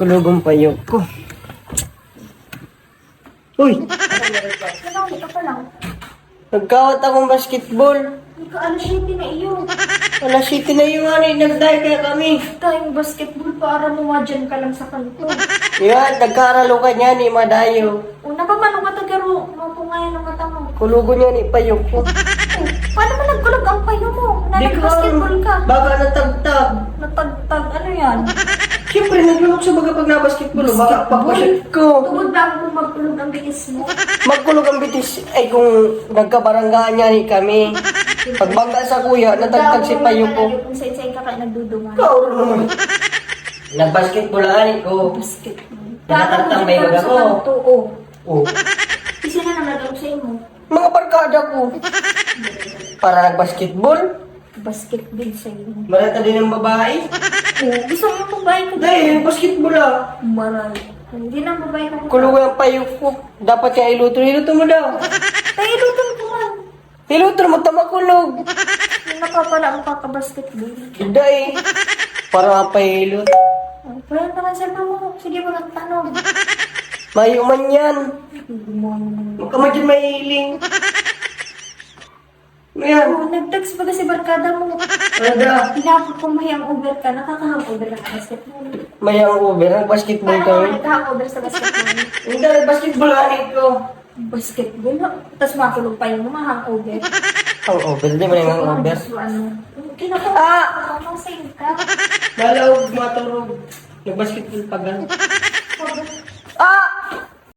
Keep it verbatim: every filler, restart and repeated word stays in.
Tulog ang payok ko. Uy! Ano, ito pa lang. Nagkawat akong basketball. Ika, alas siyete na iyo. Alas siyete na iyo nga ni, nagdayo kaya kami. Tayong basketball, para mo nga dyan ka lang sa kanto. Yan, nagkaralo ka niya ni Madayo. Una pa man, ang katagaro, mapungayan ang mata mo. Kulugon niya ni payok ko. Oh, paano mo nagkulog ang payo mo? Di ko Nag-basketball ka. Baga natagtag. Natagtag, ano yan? Siyempre, naglulog sa baga pag nabasketball. Baka pagpashoot ko. Tungod ba ako kung magkulog ang bitis mo? Magkulog ang bitis. Ay, kung nagkabaranggaan niya ni kami. Pagbangga sa kuya, natagtag si payok ko. Kung saan-saan ka kayo nagdudungan. Kauro naman. Nagbasketball ang ani ko. Basketball. Nakatatambay Parang baga sa ko. kanto, oh. Oh. Isa na lang nag-out sa imo. Mga barkada ko. Para nagbasketball. Basketball sa imo. Marata din ang babae. Oh, gusto mo yung babae ko? Dahil basketball ah. Maray. Hindi na ang babae ko. Kulog ang payok ko. Dapat kaya iluto. Iluto mo daw. Kaya iluto ko man. Iluto mo, tama kulog. Yung napapala mo kakabasketball. Hindi eh. Para mapahilot. Oh, pero naman sa mo. Sige, magtanong. Mayo man yan. Good morning. Huwag ka man dyan mahiling. Ano yan? Oh, nag-text pa kasi barkada mo. Ano da? Hinapot kong may hangover ka, nakaka-hangover ka sa basketball. May hangover. Nag-basketball Paano ka kami. nagka-hangover sa basketball? Hindi, nag-basketball anit ko. Basketball, no? Tapos makulog pa yung mga hangover. Hangover, di ba yung hangover? Ano? Kinakaw- Ah! Ano sa ka? Malaog, maturog. Nag-basketball pa gan.